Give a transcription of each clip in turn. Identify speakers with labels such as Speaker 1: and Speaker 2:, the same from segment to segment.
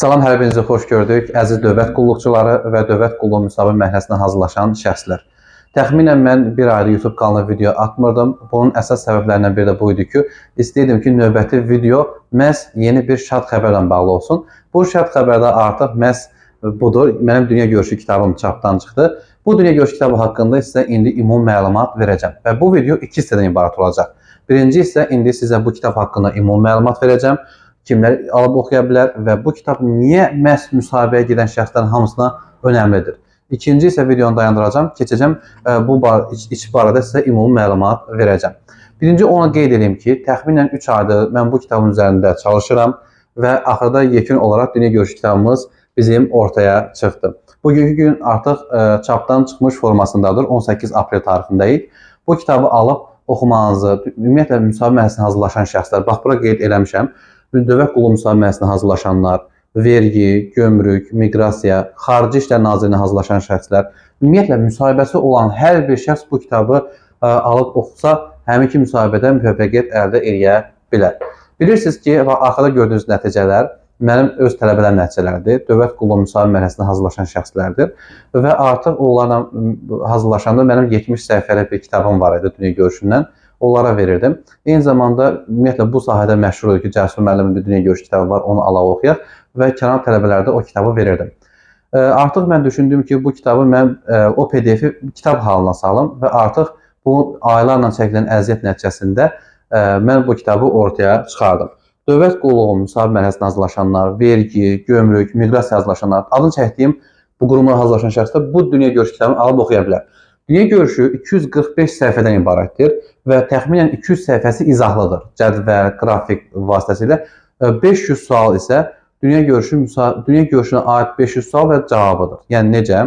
Speaker 1: Salam, hər birinizi xoş gördük. Əziz dövlət qulluqçuları və dövlət qulluğu müsahibə mərhələsinə hazırlaşan şəxslər. Təxminən mən bir aydır YouTube kanalına video atmırdım. Bunun əsas səbəblərindən biri də bu idi ki, istəyirdim ki, növbəti video məhz yeni bir şad xəbərlə bağlı olsun. Bu şad xəbər də artıq məhz budur. Mənim Dünya Görüşü kitabım çapdan çıxdı. Bu Dünya Görüşü kitabı haqqında sizə indi ümumi məlumat verəcəm və bu video iki hissədən ibarət olacaq. Birinci hissə indi sizə bu kitab haqqında ümumi məlumat verəcəm. Kimlər alıb oxuya bilər və bu kitab niyə məhz müsahibəyə gedən şəxslərin hamısına önəmlidir. İkinci isə videonu dayandıracağam, keçəcəm bu iç barədə sizə ümumi məlumat verəcəm. Birinci onu qeyd edeyim ki, təxminən 3 aydır mən bu kitabın üzərində çalışıram və axırda yekun olaraq Dünya Görüşü kitabımız bizim ortaya çıxdı. Bugünkü gün artıq çapdan çıxmış formasındadır. 18 aprel tarixindəyik. Bu kitabı alıb oxumağınızı, ümumiyyətlə müsahibə mərhələsinə hazırlaşan şəxslər, bax bura qeyd eləmişəm. Dövlət qulluğu müsahibə mərhələsinə hazırlaşanlar, vergi, gömrük, miqrasiya, Xarici İşlər Nazirliyinə hazırlaşan şəxslər, ümumiyyətlə müsahibəsi olan hər bir şəxs bu kitabı alıb oxusa, həminki müsahibədə müvəffəqiyyət əldə eləyə bilər. Bilirsiniz ki, arxada gördüyünüz nəticələr mənim öz tələbələrim nəticələridir. Dövlət qulluğu müsahibə mərhələsinə hazırlaşan şəxslərdir və artıq onlarla hazırlaşanda mənim 70 səhifəlik bir kitabım var idi Dünya Görüşündən. Onlara verirdim. Eyni zamanda ümumiyyətlə bu sahədə məşhur idi ki, Cəsur müəllimin bir Dünya Görüşü kitabı var, onu alaq oxuyaq və kənar tələbələrdə o kitabı verirdim. Artıq mən düşündüm ki, bu kitabı mən o PDF-i kitab halına salım və artıq bu aylarla çəkilən əziyyət nəticəsində mən bu kitabı ortaya çıxardım. Dövlət qulluğu müsahibə mərhələsinə hazırlaşanlar, vergi, gömrük, miqrasiya hazırlaşanlar, adını çəkdiyim bu qurumlara hazırlaşan şəxslər bu Dünya Görüşü kitabını alıb oxuya bilər. Dünya Görüşü 245 səhifədən ibarətdir və təxminən 200 səhifəsi izahlıdır. Cədvəl, qrafik vasitəsilə 500 sual isə Dünya Görüşünə aid 500 sual və cavabıdır. Yəni necə?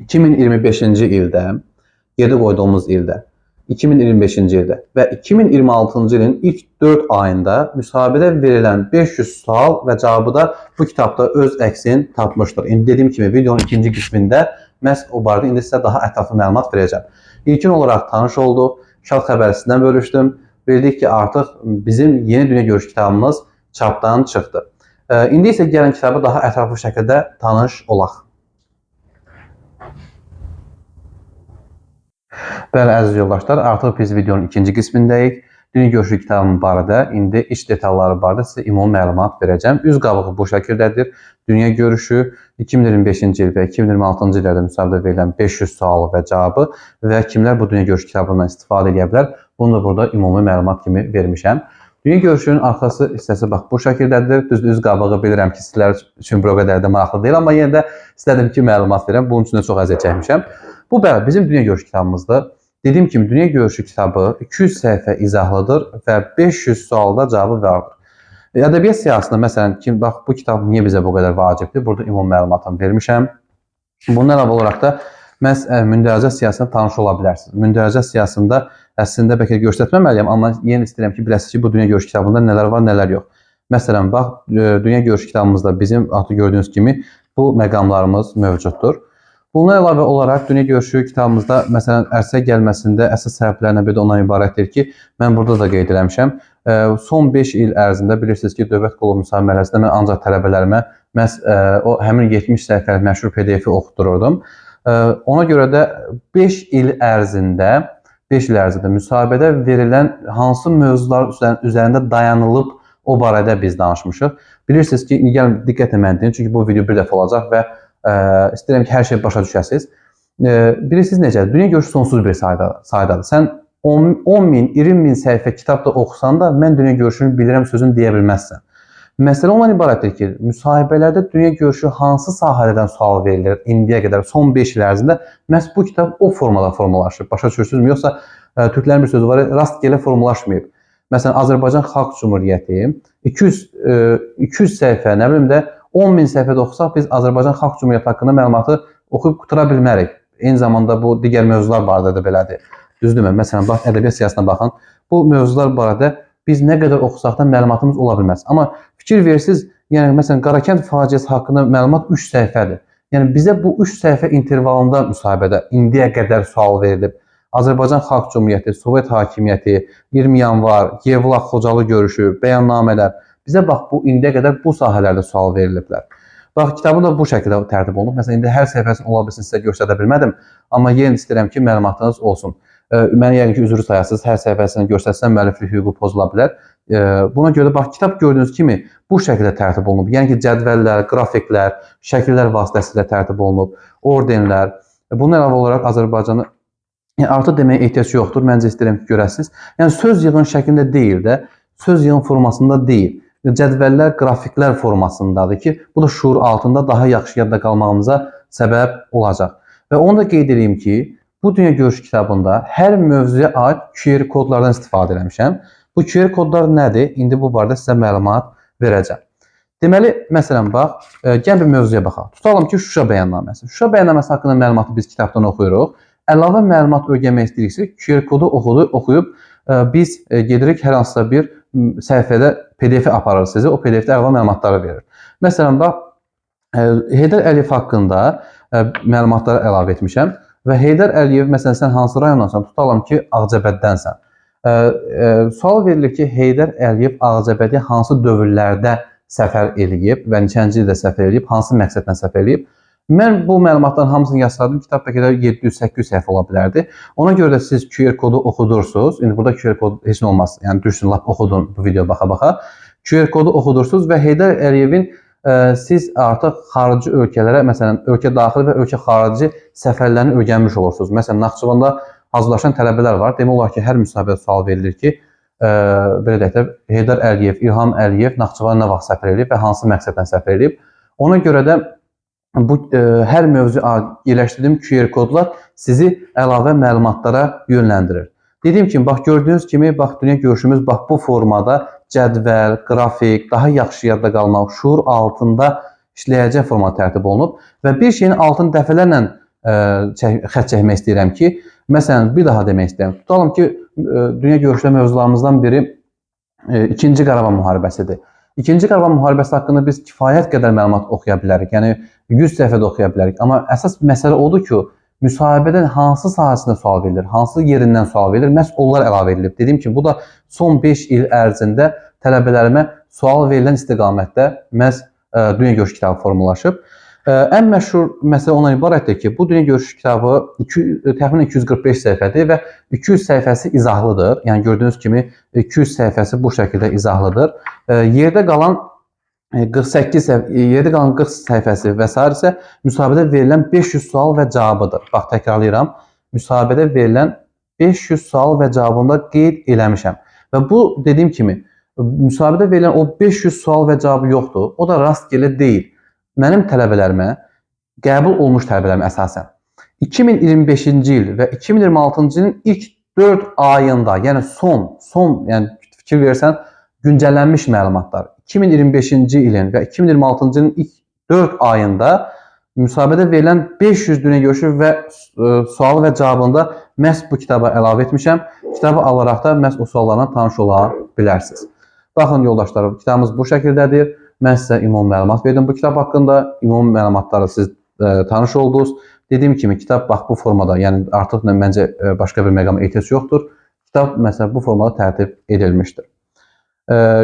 Speaker 1: 2025-ci ildə, yerdə qoyduğumuz ildə, 2025-ci ildə və 2026-cı ilin ilk 4 ayında müsahibədə verilən 500 sual və cavabı da bu kitabda öz əksini tapmışdır. İndi dediyim kimi videonun ikinci qismində məhz o barədə indi sizə daha ətraflı məlumat verəcəm. İlkin olaraq tanış olduq, şad xəbəri sizdən bölüşdüm. Bildik ki, artıq bizim yeni Dünya Görüşü kitabımız çapdan çıxdı. İndi isə gəlin kitabı daha ətraflı şəkildə tanış olaq. Bəli, əziz yoldaşlar, artıq biz videonun ikinci qismindəyik. Dünya Görüşü kitabım barədə indi iç detalları barədə sizə ümumi məlumat verəcəm. Üz qabığı bu şəkildədir. Dünya Görüşü 2025-ci il və 2026-cı illərdə müsahibədə verilən 500 sualı və cavabı və kimlər bu Dünya Görüşü kitabından istifadə edə bilər, bunu da burada ümumi məlumat kimi vermişəm. Dünya Görüşünün arxası hissəsi bax bu şəkildədir. Düzdür, üz qabığı bilirəm ki, sizlər üçün bir o qədər də maraqlı deyil, amma yenə də istədim ki, məlumat verəm. Bunun üçün də çox əziyyət çəkmişəm. Bu bəli, bizim Dünya Görüşü kitabımızdır. Dediyim kimi, Dünya Görüşü kitabı 200 səhifə izahlıdır və 500 sualda cavabı vardır. Ədəbiyyat siyahısında məsələn, kim, bax bu kitab niyə bizə bu qədər vacibdir? Burada ümumi məlumatımı vermişəm. Bundan əlavə olaraq da məhz mündəricə siyahısında tanış ola bilərsiniz. Mündəricə siyahısında əslində bəlkə göstərməməliyəm, amma yenə istəyirəm ki, biləsiniz ki, bu Dünya Görüşü kitabında nələr var, nələr yox. Məsələn, bax, Dünya Görüşü kitabımızda bizim artıq gördüyünüz kimi bu məqamlarımız mövcuddur. Bundan əlavə olaraq Dünya Görüşü kitabımızda məsələn ərsəyə gəlməsində əsas səbəblərindən biri də ondan ibarətdir ki, mən burada da qeyd eləmişəm. Son 5 il ərzində bilirsiniz ki, dövlət qulluğu müsahibə mərhələsində mən ancaq tələbələrimə məhz o həmin 70 səhifəlik məşhur PDF-i oxutdururdum. Ona görə də 5 il ərzində müsahibədə verilən hansı mövzular üzərində dayanılıb o barədə biz danışmışıq. Bilirsiniz ki, gəlin diqqətlə məni dinləyin, çünki bu video bir dəfə olacaq və istəyirəm ki, hər şeyi başa düşəsiniz. Bilirsiniz necədir? Dünya Görüşü sonsuz bir saydadır. Sən 10 min, 20 min səhifə kitab da oxusan da mən Dünya Görüşünü bilirəm sözünü deyə bilməzsən. Məsələ ondan ibarətdir ki, müsahibələrdə Dünya Görüşü hansı sahələrdən sual verilir indiyə qədər, son 5 il ərzində məhz bu kitab o formada formalaşıb. Başa düşürsünüzmü? Yoxsa türklərin bir sözü var, rastgele formalaşmayıb. Məsələn, Azərbaycan Xalq Cümhuriyyəti 200 səhifə, nə bilim də 10 min səhifədə oxusaq biz Azərbaycan Xalq Cümhuriyyəti haqqında məlumatı oxuyub qutara bilmərik. Eyni zamanda bu digər mövzular barədə də belədir. Düzdürmü? Məsələn, bax, ədəbiyyat siyahısına baxın. Bu mövzular barədə biz nə qədər oxusaq da məlumatımız ola bilməz. Amma fikir versiniz, yəni məsələn, Qarakənd faciəsi haqqında məlumat 3 səhifədir. Yəni bizə bu 3 səhifə intervalında müsahibədə indiyə qədər sual verilib. Azərbaycan Xalq Cümhuriyyəti, Sovet hakimiyyəti, 20 yanvar, Yevlax Xocalı görüşü, bəyannamələr. Bizə bax bu indiyə qədər bu sahələrdə sual veriliblər. Bax, kitabı da bu şəkildə tərtib olunub. Məsələn, indi hər səhifəsini ola bilsin sizə göstərə bilmədim, amma yenə istəyirəm ki, məlumatınız olsun. Məni yəqin ki, üzrü sayasınız, hər səhifəsini göstərsəm müəlliflik hüququ pozula bilər. Buna görə də bax, kitab gördüyünüz kimi bu şəkildə tərtib olunub. Yəni ki, cədvəllər, qrafiklər, şəkillər vasitəsilə tərtib olunub, ordenlər. Bundan əlavə olaraq Azərbaycanı, yəni artıq deməyə ehtiyac yoxdur. Məncə istəyirəm ki, görəsiniz. Yəni söz yığın şəklində deyil də, söz yığın formasında deyil. Cədvəllər, qrafiklər formasındadır ki, bu da şuur altında daha yaxşı yadda qalmağımıza səbəb olacaq. Və onu da qeyd edeyim ki, bu Dünya Görüşü kitabında hər mövzuya aid QR kodlardan istifadə eləmişəm. Bu QR kodlar nədir? İndi bu barədə sizə məlumat verəcəm. Deməli, məsələn, bax, gəl bir mövzuya baxaq. Tutalım ki, Şuşa bəyannaməsi. Şuşa bəyannaməsi haqqında məlumatı biz kitabdan oxuyuruq. Əlavə məlumat öyrənmək istəyiriksə, QR kodu oxuyub biz gedirik hər hansısa bir səhifədə PDF aparır sizi. O PDF-də əlavə məlumatları verir. Məsələn, bax, Heydər Əliyev haqqında məlumatları əlavə etmişəm. Və Heydər Əliyev, məsələn, sən hansı rayondansan? Tutalım ki, Ağcabəddənsən. Sual verilir ki, Heydər Əliyev Ağcabədiyə hansı dövrlərdə səfər eləyib və neçənci ildə səfər eləyib, hansı məqsədlə səfər eləyib? Mən bu məlumatların hamısını yazsaydım, kitab bəlkə də 700-800 səhifə ola bilərdi. Ona görə də siz QR kodu oxudursunuz. İndi burada QR kod heç nə olmaz. Yəni düşsün, lap oxudun bu video baxa-baxa. QR kodu oxudursunuz və Heydər Əliyevin siz artıq xarici ölkələrə, məsələn, ölkə daxili və ölkə xarici səfərlərini öyrənmiş olursunuz. Məsələn, Naxçıvanda hazırlaşan tələbələr var. Demək olar ki, hər müsahibədə sual verilir ki, belə deyək də, Heydər Əliyev, İlham Əliyev Naxçıvana nə vaxt səfər eləyib və hansı məqsədlə səfər eləyib. Ona görə də bu hər mövzu yerləşdirdiyim QR kodlar sizi əlavə məlumatlara yönləndirir. Dediyim kimi, bax gördüyünüz kimi, bax dünya görüşümüz bax bu formada cədvəl, qrafik, daha yaxşı yadda qalmaq, şuur altında işləyəcək formada tərtib olunub və bir şeyin altını dəfələrlə xətt çəkmək istəyirəm ki, məsələn, bir daha demək istəyirəm. Tutalım ki, dünya görüşdə mövzularımızdan biri İkinci Qarabağ müharibəsidir. İkinci Qarabağ müharibəsi haqqında biz kifayət qədər məlumat oxuya bilərik. Yəni 100 səhifədə oxuya bilərik. Amma əsas məsələ odur ki, müsahibədən hansı sahəsində sual verilir, hansı yerindən sual verilir, məhz onlar əlavə edilib. Dediyim kimi, bu da son 5 il ərzində tələbələrimə sual verilən istiqamətdə məhz Dünya Görüşü kitabı formalaşıb. Ən məşhur məsələ ondan ibarətdir ki, bu Dünya Görüşü kitabı təxminən 245 səhifədir və 200 səhifəsi izahlıdır. Yəni gördüyünüz kimi 200 səhifəsi bu şəkildə izahlıdır. Yerdə qalan 48 səhifə, yerdə qalan 40 səhifəsi və sair isə müsahibədə verilən 500 sual və cavabıdır. Bax, təkrarlayıram. Müsahibədə verilən 500 sual və cavabında qeyd eləmişəm. Və bu, dediyim kimi, müsahibədə verilən o 500 sual və cavabı yoxdur. O da rastgele deyil. Mənim tələbələrimə, qəbul olmuş tələbələrimə əsasən 2025-ci il və 2026-cı ilin ilk 4 ayında, yəni son, yəni fikir versən, güncəllənmiş məlumatlar 2025-ci ilin və 2026-cı ilin ilk 4 ayında müsahibədə verilən 500 dünya görüşü və sualı və cavabında məhz bu kitaba əlavə etmişəm. Kitabı alaraq da məhz o suallarla tanış ola bilərsiniz. Baxın yoldaşlarım, kitabımız bu şəkildədir. Mən sizə ümumi məlumat verdim bu kitab haqqında. Ümumi məlumatları siz tanış oldunuz. Dediyim kimi kitab bax bu formada, yəni artıq məncə başqa bir məqama ehtiyac yoxdur. Kitab məsələn bu formada tərtib edilmişdir.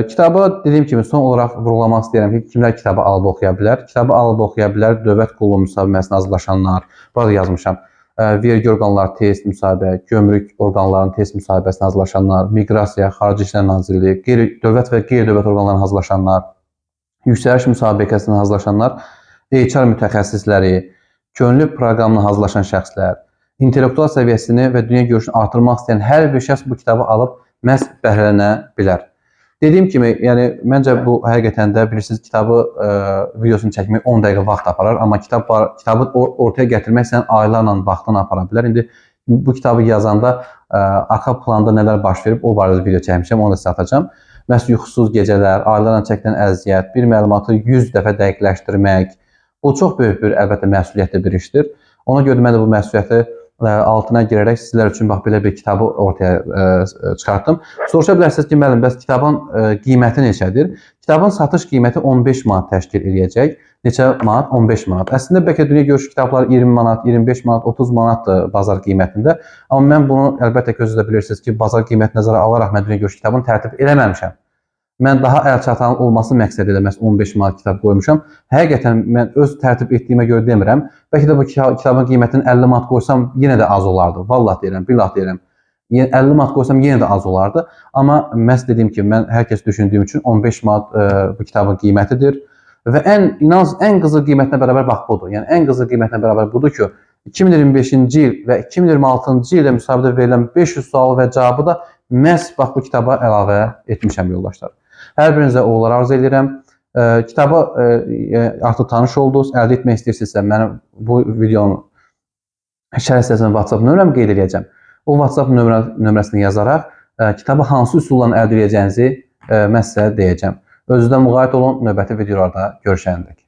Speaker 1: Kitabı dediyim kimi son olaraq vurğulamaq istəyirəm ki, kimlər kitabı alıb oxuya bilər? Kitabı alıb oxuya bilər dövlət qulluğu müsahibəsinə hazırlaşanlar, burada yazmışam. Vergi orqanları test müsahibə, gömrük orqanlarının test müsahibəsinə hazırlaşanlar, miqrasiya, Xarici İşlər Nazirliyi, qeyri-dövlət və qeyri-dövlət orqanlarına hazırlaşanlar, yüksəliş müsabiqəsinə hazırlaşanlar, HR mütəxəssisləri, könüllü proqramına hazırlaşan şəxslər, intellektual səviyyəsini və dünya görüşünü artırmaq istəyən hər bir şəxs bu kitabı alıb məhz bəhrələnə bilər. Dediyim kimi, yəni məncə bu həqiqətən də bilirsiniz kitabı videosunu çəkmək 10 dəqiqə vaxt aparar, amma kitabı ortaya gətirmək sənin aylarla vaxtını apara bilər. İndi bu kitabı yazanda arxa planda nələr baş verib, o barədə video çəkmişəm, onu da sizə atacağam. Məhz yuxusuz gecələr, aylarla çəkilən əziyyət, bir məlumatı 100 dəfə dəqiqləşdirmək, bu çox böyük bir əlbəttə məsuliyyətli bir işdir. Ona görə mən də bu məsuliyyəti altına girərək sizlər üçün bax belə bir kitabı ortaya çıxartdım. Soruşa bilərsiniz ki, müəllim, bəs kitabın qiyməti neçədir? Kitabın satış qiyməti 15 manat təşkil eləyəcək. Neçə manat? 15 manat. Əslində bəlkə dünya görüşü kitabları 20 manat, 25 manat, 30 manatdır bazar qiymətində. Amma mən bunu əlbəttə ki, özünüz də bilirsiniz ki, bazar qiyməti nəzərə alaraq mən dünya görüşü kitabını tərtib eləməmişəm. Mən daha əlçatan olması məqsədi ilə məhz 15 manat kitab qoymuşam. Həqiqətən mən öz tərtib etdiyimə görə demirəm. Bəlkə də bu kitabın qiymətini 50 manat qoysam yenə də az olardı. Vallah deyirəm, billah deyirəm. Yəni 50 manat qoysam yenə də az olardı. Amma məhz dediyim kimi mən hər kəs düşündüyüm üçün 15 manat bu kitabın qiymətidir. Və ən inan ən qızıl qiymətinə bərabər bax budur. Yəni ən qızıl qiymətinə bərabər budur ki, 2025-ci il və 2026-cı ildə müsahibədə verilən 500 sual və cavabı da məhz bax bu kitaba əlavə etmişəm yoldaşlar. Hər birinizə uğurlar arzu edirəm. Kitaba artıq tanış oldunuz, əldə etmək istəyirsinizsə mənim bu videonun şərh hissəsində WhatsApp nömrəmi qeyd edəcəm. O WhatsApp nömrəsini yazaraq kitabı hansı üsulla əldə edəcəyinizi mən sizə deyəcəm. Özünüzə müğayət olun, növbəti videolarda görüşəndək.